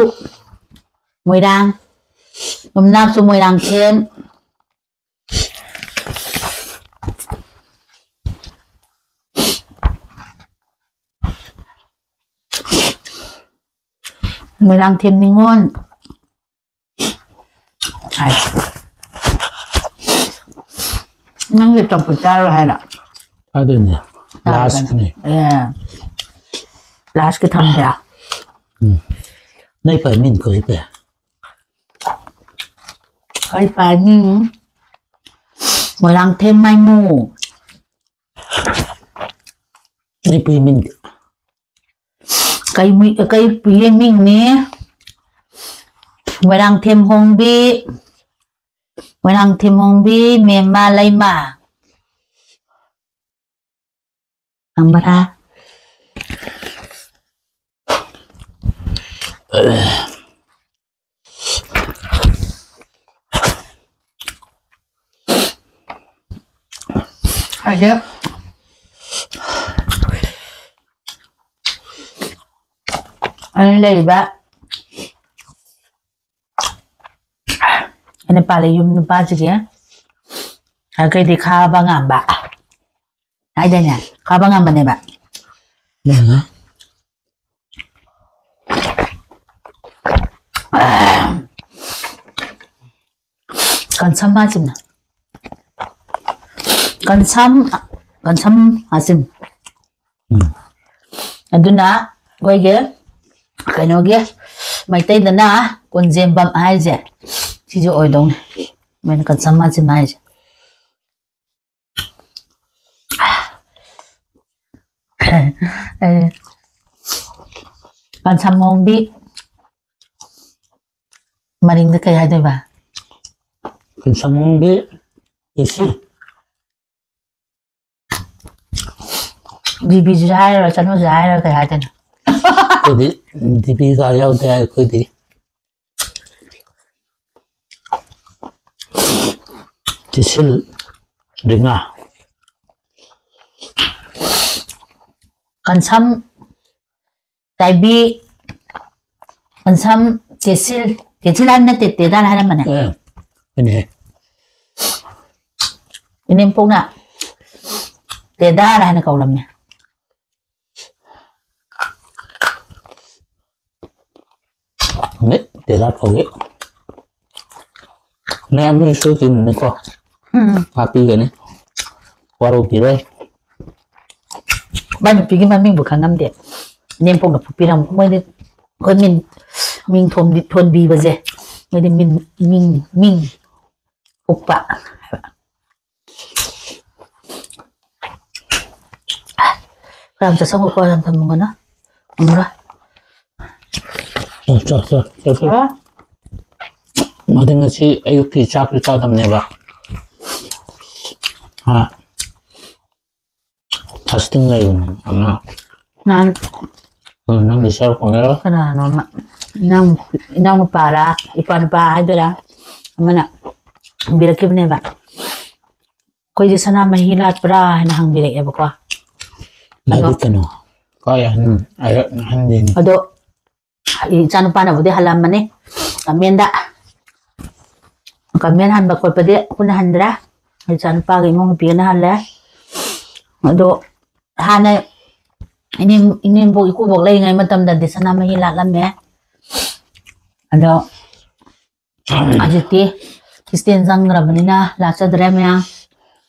ꯃꯣꯏꯔꯥꯡ, ꯌꯨꯝꯅꯥꯛꯁꯨ ꯃꯣꯏꯔꯥꯡ ꯊꯦꯝ꯫ ꯃꯣꯏꯔꯥꯡꯊꯦꯝ ꯅꯤꯉꯣꯜ꯫ ꯍꯥꯏ꯫ ꯅꯪꯒꯤ ꯆꯝꯐꯨꯠ ꯆꯥꯔꯣꯏ ꯍꯥꯏꯔꯣ? ꯑꯗꯨꯅꯦ꯫ ꯆꯥꯔꯣꯗꯅ꯫ ꯂꯥꯁꯅꯦ꯫ ꯑꯦ꯫ ꯂꯥꯁꯀꯤ ꯊꯝꯗ꯭ꯔꯥ? ꯎꯝ꯫ ꯅꯣꯏ ꯄꯥꯏꯃꯤꯟ ꯀꯧꯏ ꯄꯦ꯫ ꯑꯩ ꯄꯥꯏꯃꯤꯟ ꯃꯣꯏꯔꯥꯡꯊꯦꯝ ꯃꯥꯏꯃꯨ꯫ ꯅꯣꯏ ꯄꯥꯏꯃꯤꯟ꯫ ꯀꯩ ꯃꯤ-, ꯀꯩ ꯄꯨꯏꯌꯦ ꯃꯤꯡꯅꯤ? ꯃꯣꯏꯔꯥꯡꯊꯦꯝ ꯍꯣꯡꯕꯤ, ꯃꯣꯏꯔꯥꯡꯊꯦꯝ ꯍꯣꯡꯕꯤ, ꯃꯦꯝꯃ ꯂꯩꯃ꯫ ꯈꯪꯕ꯭ꯔꯥ? ꯑꯗ ꯑꯩꯅ ꯂꯩꯔꯤꯕ ꯑꯩꯅ ꯄꯥꯜꯂꯤ ꯌꯨꯝ ꯅꯨꯄꯥꯁꯤꯒꯤ ꯁꯥꯒꯩꯗꯤ ꯈꯥꯕ ꯉꯥꯝꯕ ꯍꯥꯏꯗꯥꯏꯅꯦ? ꯈꯥꯕ ꯉꯥꯝꯕꯅꯦꯕ꯫ ꯎꯝ꯫ ꯀꯟꯁꯝ ꯍꯥꯏꯁꯤꯅ ꯀꯟꯁꯝ ꯀꯟꯁꯝ ꯃꯥꯁꯤꯝ꯫ ꯎꯝ꯫ ꯑꯗꯨꯅ ꯑꯩꯈꯣꯏꯒꯤ ꯀꯩꯅꯣꯒꯤ ꯃꯩꯇꯩꯗꯅ ꯀꯣꯟꯖꯦꯝꯕꯝ ꯍꯥꯏꯁꯦ ꯁꯤꯁꯨ ꯑꯣꯏꯗꯧꯅꯤ꯫ ꯃꯣꯏꯅ ꯀꯟꯁꯝ ꯃꯥꯁꯤꯝ ꯍꯥꯏꯁꯦ꯫ ꯑꯦ, ꯀꯟꯁꯝ ꯃꯣꯡꯕꯤ ꯃꯔꯤꯡꯗ ꯀꯩ ꯍꯥꯏꯗꯣꯏꯕ? ꯀꯟꯁꯝ ꯃꯣꯡꯕꯤ ꯏꯁꯤ꯫ ꯗꯤꯕꯤꯁꯤ ꯍꯥꯏꯔꯣ, ꯆꯅꯨꯁꯤ ꯍꯥꯏꯔꯣ, ꯀꯩ ꯍꯥꯏꯗꯣꯏꯅꯣ? ꯑꯩꯈꯣꯏꯗꯤ ꯗꯤꯕꯤꯒ ꯌꯥꯎꯗꯦ ꯑꯩꯈꯣꯏꯗꯤ꯫ ꯆꯤꯁꯤꯜ ꯔꯤꯉꯥ꯫ ꯀꯟꯁꯝ ꯇꯥꯏꯕꯤ, ꯀꯟꯁꯝ ꯇꯦꯁꯤꯜ, ꯇꯦꯁꯤꯜ ꯍꯥꯏꯕ ꯅꯠꯇꯦ, ꯇꯦꯗꯥꯜ ꯍꯥꯏꯔꯝꯕꯅꯦ꯫ ꯑꯦ, ꯑꯩꯅꯦ꯫ ꯏꯅꯦꯝꯄꯣꯛꯅ ꯇꯦꯗꯥꯜ ꯍꯥꯏꯅ ꯀꯧꯔꯝꯃꯦ꯫ ꯅꯦ, ꯇꯦꯗꯥꯜ ꯀꯧꯏ꯫ ꯃꯌꯥꯝ ꯁꯣꯏꯈꯤꯕꯅꯤꯀꯣ꯫ ꯎꯝ꯫ ꯍꯥꯞꯄꯤꯒꯅꯤ꯫ ꯋꯥꯔꯧꯕꯤꯔꯣꯏ꯫ ꯃꯥꯏ ꯅꯨꯄꯤꯒꯤ ꯃꯃꯤꯡꯕꯨ ꯈꯪꯉꯝꯗꯦ꯫ ꯏꯅꯦꯝꯄꯣꯛꯅ ꯐꯨꯄꯤꯔꯝ-, ꯃꯣꯏꯗꯤ ꯑꯩꯈꯣꯏ ꯃꯤꯡ, ꯃꯤꯡ ꯊꯣꯟꯕꯤ-, ꯊꯣꯟꯕꯤꯕꯁꯦ꯫ ꯃꯣꯏꯗꯤ ꯃꯤꯡ, ꯃꯤꯡ, ꯃꯤꯡ ꯐꯨꯛꯄ ꯍꯥꯏꯕ꯫ ꯈꯔ ꯌꯥꯝ ꯆꯥꯁꯟꯈꯣꯀꯣ, ꯌꯥꯝ ꯊꯝꯃꯨꯒꯅꯨ꯫ ꯉꯝꯃꯔꯣꯏ꯫ ꯆꯣ, ꯆꯣ, ꯆꯣ, ꯆꯣ, ꯆꯣ꯫ ꯑ? ꯃꯗꯤ ꯉꯁꯤ ꯑꯌꯨꯛꯀꯤ ꯆꯥꯛꯁꯨ ꯆꯥꯗꯕꯅꯦꯕ꯫ ꯍꯥ? ꯐꯥꯁꯇꯤꯡ ꯂꯩꯕꯅꯦ ꯑꯃ꯫ ꯅꯍꯥꯟ ꯎꯝ, ꯅꯪꯗꯤ ꯆꯥꯕ ꯐꯪꯉꯔꯣꯏ꯫ ꯀꯅꯥꯅꯣ ꯑꯃ, ꯏꯅꯥꯎ-, ꯏꯅꯥꯎꯅꯨꯄꯥꯔꯥ, ꯏꯄꯥ ꯅꯨꯄꯥ ꯍꯥꯏꯗꯣꯏꯔꯥ, ꯑꯃꯅ ꯍꯪꯕꯤꯔꯛꯈꯤꯕꯅꯦꯕ꯫ "ꯑꯩꯈꯣꯏꯁꯦ ꯁꯅꯥꯃꯍꯤ ꯂꯥꯠꯄ꯭ꯔꯥ?" ꯍꯥꯏꯅ ꯍꯪꯕꯤꯔꯛꯑꯦꯕꯀꯣ꯫ ꯂꯥꯏꯔꯤꯛ ꯀꯩꯅꯣ? ꯀꯥꯏ ꯑꯍꯟ-, ꯑꯍꯟ-, ꯑꯍꯟꯗꯤꯅꯤ꯫ ꯑꯗꯣ ꯑꯩ ꯏꯆꯥꯅꯨꯄꯥꯅꯕꯨꯗꯤ ꯍꯜꯂꯝꯃꯅꯤ ꯀꯃꯦꯟꯗ꯫ ꯀꯃꯦꯟ ꯍꯟꯕ ꯈꯣꯠꯄꯗꯤ ꯑꯩꯈꯣꯏꯅ ꯍꯟꯗ꯭ꯔꯦ꯫ ꯑꯩ ꯏꯆꯥꯅꯨꯄꯥꯒ ꯏꯃꯧ ꯅꯨꯄꯤꯒꯅ ꯍꯜꯂꯦ꯫ ꯑꯗꯣ ꯍꯥꯟꯅ ꯏꯅꯦꯝ-, ꯏꯅꯦꯝꯕꯣꯛ ꯏꯀꯨꯕꯣꯛ ꯂꯩꯔꯤꯉꯩ ꯃꯇꯝꯗꯗꯤ ꯁꯅꯥꯃꯍꯤ ꯂꯥꯠꯂꯝꯃꯦ꯫ ꯑꯗꯣ ꯍꯧꯖꯤꯛꯇꯤ ꯈ꯭ꯔꯤꯁꯇꯦꯟ ꯆꯪꯈ꯭ꯔꯕꯅꯤꯅ ꯂꯥꯠꯆꯗ꯭ꯔꯦ ꯃꯌꯥꯝ꯫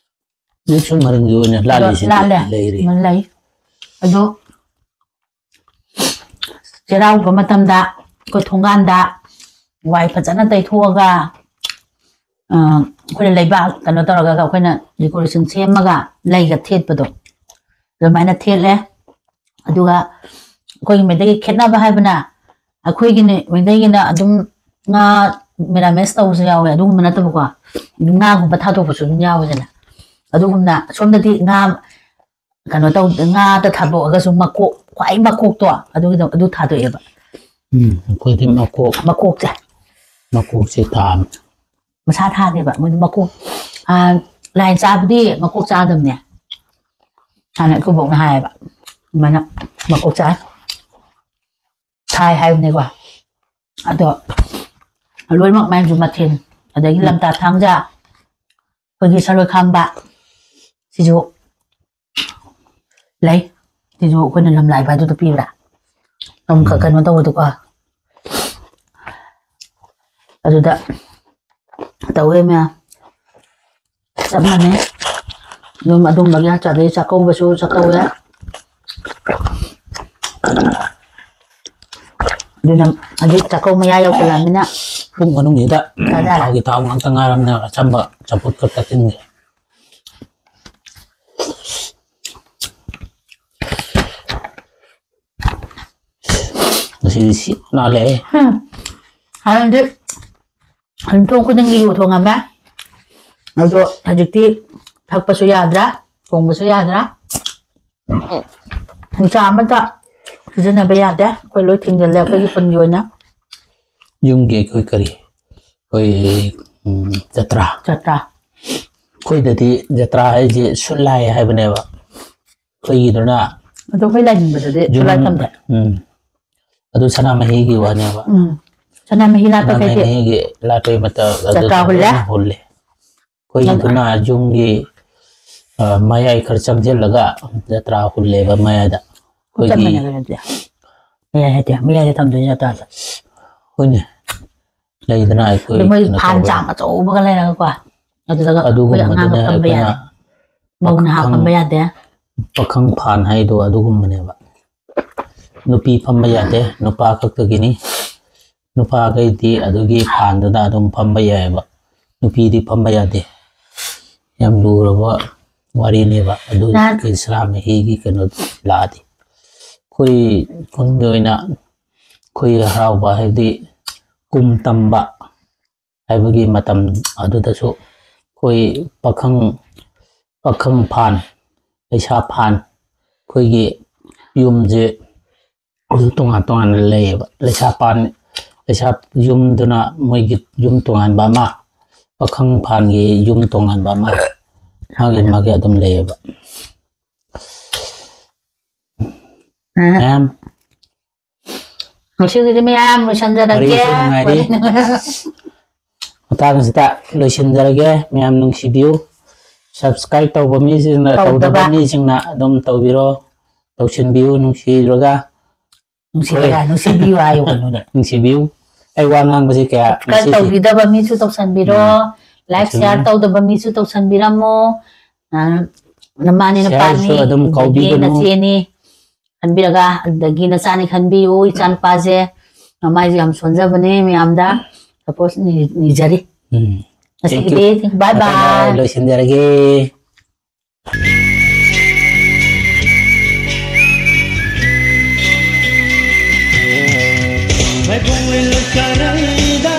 ꯍꯧꯖꯤꯛꯁꯨ ꯃꯔꯤꯡꯒꯤ ꯑꯣꯏꯅ ꯑꯗꯣ ꯂꯥꯜꯂꯤꯁꯤꯗꯤ ꯂꯥꯜꯂꯦ꯫ ꯂꯩꯔꯤ꯫ ꯂꯩ꯫ ꯑꯗꯣ ꯆꯩꯔꯥꯎꯕ ꯃꯇꯝꯗ ꯑꯩꯈꯣꯏ ꯊꯣꯡꯒꯥꯟꯗ ꯋꯥꯏ ꯐꯖꯅ ꯇꯩꯊꯣꯛꯑꯒ, ꯑ, ꯑꯩꯈꯣꯏꯅ ꯂꯩꯕꯥꯛ ꯀꯩꯅꯣ ꯇꯧꯔꯒ ꯑꯩꯈꯣꯏꯅ decoration ꯁꯦꯝꯃꯒ ꯂꯩꯒ ꯊꯦꯠꯄꯗꯣ, ꯑꯗꯨꯃꯥꯏꯅ ꯊꯦꯠꯂꯦ꯫ ꯑꯗꯨꯒ ꯑꯩꯈꯣꯏꯒꯤ ꯃꯩꯇꯩꯒꯤ ꯈꯦꯠꯅꯕ ꯍꯥꯏꯕꯅ, ꯑꯩꯈꯣꯏꯒꯤꯅꯦ, ꯃꯩꯇꯩꯒꯤꯅ ꯑꯗꯨꯝ ꯉꯥ ꯃꯦꯔꯥꯃꯦꯁ ꯇꯧꯕꯁꯨ ꯌꯥꯎꯋꯦ, ꯑꯗꯨꯒꯨꯝꯕ ꯅꯠꯇꯕꯀꯣ, ꯉꯥꯒꯨꯝꯕ ꯊꯥꯗꯣꯛꯄꯁꯨ ꯑꯗꯨꯝ ꯌꯥꯎꯋꯦꯗꯅ꯫ ꯑꯗꯨꯒꯨꯝꯅ ꯁꯣꯝꯗꯗꯤ ꯉꯥ ꯀꯩꯅꯣ ꯇꯧ, ꯉꯥꯗ ꯊꯥꯗꯣꯛꯑꯒꯁꯨ ꯃꯀꯣꯛ, ꯈ꯭ꯋꯥꯏ ꯃꯀꯣꯛꯇꯣ ꯑꯗꯨꯒꯤꯗꯣ, ꯑꯗꯨ ꯊꯥꯗꯣꯛꯑꯦꯕ꯫ ꯎꯝ, ꯑꯩꯈꯣꯏꯗꯤ ꯃꯀꯣꯛ, ꯃꯀꯣꯛꯁꯦ꯫ ꯃꯀꯣꯛꯁꯦ ꯊꯥꯕ꯫ ꯃꯁꯥ ꯊꯥꯗꯦꯕ, ꯃꯣꯏꯗꯤ ꯃꯀꯣꯛ, ꯑ, ꯂꯥꯏ ꯆꯥꯕꯗꯤ ꯃꯀꯣꯛ ꯆꯥꯗꯕꯅꯦ꯫ ꯍꯥꯟꯅ ꯑꯩꯈꯣꯏ ꯕꯣꯛꯅ ꯍꯥꯏꯌꯦꯕ, ꯑꯗꯨꯃꯥꯏꯅ ꯃꯀꯣꯛ ꯆꯥꯏ, ꯊꯥꯏ ꯍꯥꯏꯕꯅꯦꯀꯣ꯫ ꯑꯗꯣ ꯂꯣꯏꯅꯃꯛ ꯃꯥꯏꯁꯨ ꯃꯊꯦꯜ, ꯑꯗꯒꯤ ꯂꯝꯇꯥ ꯊꯥꯡꯖ, ꯑꯩꯈꯣꯏꯒꯤ ꯁꯔꯣꯏ ꯈꯥꯡꯕ, ꯁꯤꯁꯨ ꯂꯩ꯫ ꯁꯤꯁꯨ ꯑꯩꯈꯣꯏꯅ ꯂꯝꯂꯥꯏꯕ ꯑꯗꯨꯗ ꯄꯤꯕ꯭ꯔꯥ? ꯑꯃꯨꯛꯈꯛ ꯎꯝ꯫ ꯀꯩꯅꯣ ꯇꯧꯕꯗꯣꯀꯣ꯫ ꯑꯗꯨꯗ ꯇꯧꯋꯦ ꯃꯌꯥꯝ꯫ ꯆꯞ ꯃꯥꯟꯅꯩ꯫ ꯑꯗꯨꯝ ꯑꯗꯨꯝꯕꯒꯤ ꯍꯥꯏꯇꯥꯔꯗꯤ ꯆꯥꯛꯀꯧꯕꯁꯨ ꯆꯥꯛꯀꯧꯔꯦ꯫ ꯑꯗꯨꯅ ꯍꯧꯖꯤꯛ ꯆꯥꯛꯀꯧ ꯃꯌꯥ ꯌꯧꯁꯜꯂꯛꯑꯃꯤꯅ ꯄꯨꯡ ꯃꯅꯨꯡꯁꯤꯗ ꯆꯥꯖꯔꯦ꯫ ꯊꯥꯎꯒꯤ ꯊꯥꯎ ꯉꯥꯛꯇ ꯉꯥꯏꯔꯕꯅꯤꯅ ꯑꯆꯝꯕ ꯆꯝꯐꯨꯠ ꯈꯛꯇ ꯆꯤꯟꯒꯦ꯫ ꯉꯁꯤꯗꯤ ꯁꯤ ꯅꯥꯜꯂꯦꯍꯦ꯫ ꯎꯝ꯫ ꯍꯥꯟꯅꯗꯤ ꯌꯨꯝꯊꯣꯡ ꯈꯨꯗꯤꯡꯒꯤ ꯌꯨ ꯊꯣꯡꯉꯝꯃꯦ꯫ ꯑꯗꯣ ꯍꯧꯖꯤꯛꯇꯤ ꯊꯛꯄꯁꯨ ꯌꯥꯗ꯭ꯔꯦ, ꯊꯣꯡꯕꯁꯨ ꯌꯥꯗ꯭ꯔꯦ꯫ ꯅꯨꯡꯁꯥ ꯑꯃꯇ ꯁꯤꯖꯤꯟꯅꯕ ꯌꯥꯗꯦ꯫ ꯑꯩꯈꯣꯏ ꯂꯣꯏ ꯊꯤꯡꯖꯤꯜꯂꯦ ꯑꯩꯈꯣꯏꯒꯤ ꯈꯨꯟꯒꯤ ꯑꯣꯏꯅ꯫ ꯌꯨꯝꯒꯤ ꯑꯩꯈꯣꯏ ꯀꯔꯤ? ꯑꯩꯈꯣꯏ, ꯎꯝ, ꯖꯇ꯭ꯔꯥ꯫ ꯖꯇ꯭ꯔꯥ꯫ ꯑꯩꯈꯣꯏꯗꯗꯤ ꯖꯇ꯭ꯔꯥ ꯍꯥꯏꯁꯦ ꯁꯨꯠ ꯂꯥꯏ ꯍꯥꯏꯕꯅꯦꯕ꯫ ꯑꯩꯈꯣꯏꯒꯤꯗꯨꯅ ꯑꯗꯣ ꯑꯩꯈꯣꯏ ꯂꯥꯏꯅꯤꯡꯕꯗꯗꯤ ꯌꯨꯝ-, ꯁꯨꯠ ꯂꯥꯏ ꯊꯝꯗꯦ꯫ ꯎꯝ꯫ ꯑꯗꯨ ꯁꯅꯥꯃꯍꯤꯒꯤ ꯋꯥꯅꯦꯕ꯫ ꯎꯝ꯫ ꯁꯅꯥꯃꯍꯤ ꯂꯥꯠꯄ ꯀꯩꯀꯩ? ꯁꯅꯥꯃꯍꯤꯒꯤ ꯂꯥꯠꯄꯒꯤ ꯃꯇꯝ ꯑꯗꯨꯗ ꯖꯇ꯭ꯔꯥ ꯍꯨꯜꯂꯦ? ꯂꯣꯏꯅ ꯍꯨꯜꯂꯦ꯫ ꯑꯩꯈꯣꯏꯒꯤꯗꯨꯅ ꯌꯨꯝꯒꯤ, ꯑ, ꯃꯌꯥꯏ ꯈꯔ ꯆꯪꯁꯤꯜꯂꯒ ꯖꯇ꯭ꯔꯥ ꯍꯨꯜꯂꯦꯕ ꯃꯌꯥꯏꯗ꯫ ꯆꯞ ꯑꯩꯈꯣꯏꯒꯤ ꯃꯥꯟꯅꯩ ꯀꯩꯅꯣꯗꯤ꯫ ꯃꯌꯥꯏ ꯍꯥꯏꯗꯤ ꯃꯌꯥꯏꯗ ꯊꯝꯗꯣꯏꯅꯦ ꯖꯇ꯭ꯔꯥꯁꯦ꯫ ꯍꯣꯏꯅꯦ꯫ ꯂꯩꯗꯅ ꯑꯩꯈꯣꯏ ꯑꯗꯨ ꯃꯣꯏ ꯀꯩꯅꯣ ꯐꯥꯟ ꯇꯧꯕ꯫ ꯆꯥꯡ ꯑꯆꯧꯕꯒ ꯂꯩꯔꯒꯀꯣ꯫ ꯑꯗꯨꯗꯒ ꯑꯩꯈꯣꯏ ꯑꯉꯥꯡꯒ ꯑꯗꯨꯒꯨꯝꯕꯗꯨꯅ ꯐꯝꯕ ꯑꯩꯈꯣꯏꯅ ꯌꯥꯔꯦ꯫ ꯃꯧ ꯅꯍꯥ ꯄꯥꯈꯪ- ꯐꯝꯕ ꯌꯥꯗꯦ꯫ ꯄꯥꯈꯪ ꯐꯥꯟ ꯍꯥꯏꯗꯣ ꯑꯗꯨꯒꯨꯝꯕꯅꯦꯕ꯫ ꯅꯨꯄꯤ ꯐꯝꯕ ꯌꯥꯗꯦ, ꯅꯨꯄꯥ ꯈꯛꯇꯒꯤꯅꯤ꯫ ꯅꯨꯄꯥꯈꯩꯗꯤ ꯑꯗꯨꯒꯤ ꯐꯥꯟꯗꯨꯗ ꯑꯗꯨꯝ ꯐꯝꯕ ꯌꯥꯏꯑꯕ, ꯅꯨꯄꯤꯗꯤ ꯐꯝꯕ ꯌꯥꯗꯦ꯫ ꯌꯥꯝ ꯂꯨꯔꯕ ꯋꯥꯔꯤꯅꯦꯕ ꯑꯗꯨ ꯅꯍꯥꯟ- ꯁꯅꯥꯃꯍꯤꯒꯤ ꯀꯩꯅꯣ ꯂꯥꯛꯑꯗꯤ꯫ ꯑꯩꯈꯣꯏ ꯈꯨꯟꯒꯤ ꯑꯣꯏꯅ ꯑꯩꯈꯣꯏ ꯍꯔꯥꯎꯕ ꯍꯥꯏꯕꯗꯤ ꯀꯨꯝ ꯇꯝꯕ ꯍꯥꯏꯕꯒꯤ ꯃꯇꯝ ꯑꯗꯨꯗꯁꯨ ꯑꯩꯈꯣꯏ ꯄꯥꯈꯪ ꯄꯥꯈꯪ ꯐꯥꯟ, ꯂꯩꯁꯥ ꯐꯥꯟ, ꯑꯩꯈꯣꯏꯒꯤ ꯌꯨꯝꯁꯦ ꯑꯗꯨꯝ ꯇꯣꯉꯥꯟ ꯇꯣꯉꯥꯟꯅ ꯂꯩꯌꯦꯕ꯫ ꯂꯩꯁꯥ ꯄꯥꯟ, ꯂꯩꯁꯥ ꯌꯨꯝꯗꯨꯅ ꯃꯣꯏꯒꯤ ꯌꯨꯝ ꯇꯣꯉꯥꯟꯕ ꯑꯃ, ꯄꯥꯈꯪ ꯐꯥꯟꯒꯤ ꯌꯨꯝ ꯇꯣꯉꯥꯟꯕ ꯑꯃ, ꯃꯥꯒꯤ ꯃꯥꯒꯤ ꯑꯗꯨꯝ ꯂꯩꯌꯦꯕ꯫ ꯑ, ꯃꯌꯥꯝ ꯉꯁꯤꯒꯤꯗꯤ ꯃꯌꯥꯝ ꯂꯣꯏꯁꯟꯖꯔꯒꯦ꯫ ꯋꯥꯔꯤꯁꯨ ꯅꯨꯡꯉꯥꯏꯔꯤ꯫ ꯃꯇꯥꯡꯁꯤꯗ ꯂꯣꯏꯁꯤꯟꯖꯔꯒꯦ꯫ ꯃꯌꯥꯝ ꯅꯨꯡꯁꯤꯕꯤꯌꯨ꯫ ꯁꯕꯁꯀ꯭ꯔꯥꯏꯕ ꯇꯧꯕ ꯃꯤꯁꯤꯡꯅ, ꯇꯧꯗꯕ꯫ ꯇꯧꯗꯕ ꯃꯤꯁꯤꯡꯅ ꯑꯗꯨꯝ ꯇꯧꯕꯤꯔꯣ, ꯇꯧꯁꯤꯟꯕꯤꯌꯨ ꯅꯨꯡꯁꯤꯔꯒ꯫ ꯅꯨꯡꯁꯤꯕꯤꯌꯨ, ꯅꯨꯡꯁꯤꯕꯤꯌꯨ ꯍꯥꯏꯌꯨ ꯀꯩꯅꯣꯅꯦ꯫ ꯅꯨꯡꯁꯤꯕꯤꯌꯨ꯫ ꯑꯩ ꯋꯥ ꯉꯥꯡꯕꯁꯤ ꯀꯌꯥ ꯁꯕꯁꯀ꯭ꯔꯥꯏꯕ ꯉꯁꯤꯁꯦ ꯇꯧꯕꯤꯗꯕ ꯃꯤꯁꯨ ꯇꯧꯁꯟꯕꯤꯔꯣ, ꯂꯥꯏꯛ ꯇꯧꯁꯟꯕꯤꯔꯣ꯫ ꯁꯤꯌꯥꯔ ꯇꯧꯗꯕ ꯃꯤꯁꯨ ꯇꯧꯁꯟꯕꯤꯔꯝꯃꯣ꯫ ꯑ, ꯅꯃꯥꯅꯦ ꯅꯄꯥꯅꯤ, ꯁꯤꯌꯥꯔꯁꯨ ꯑꯗꯨꯝ ꯑꯗꯒꯤ ꯀꯧꯕꯤꯒꯅꯨ꯫ ꯅꯆꯦꯅꯤ ꯈꯟꯕꯤꯔꯒ, ꯑꯗꯒꯤ ꯅꯆꯥꯅꯤ ꯈꯟꯕꯤꯌꯨ꯫ ꯏꯆꯥ ꯅꯨꯄꯥꯁꯦ ꯃꯃꯥꯏꯁꯦ ꯌꯥꯝ ꯁꯣꯟꯖꯕꯅꯦ, ꯃꯌꯥꯝꯗ ꯁꯄꯣꯔꯠ ꯅꯤꯖꯔꯤ꯫ ꯎꯝ꯫ ꯉꯁꯤꯒꯤꯗꯤ ꯕꯥꯏ ꯃꯇꯥꯡ ꯕꯥꯏ꯫ ꯂꯣꯏꯁꯤꯟꯖꯔꯒꯦ꯫ ꯃꯩꯕꯨꯡ ꯂꯣꯏ ꯆꯥꯔꯩꯗ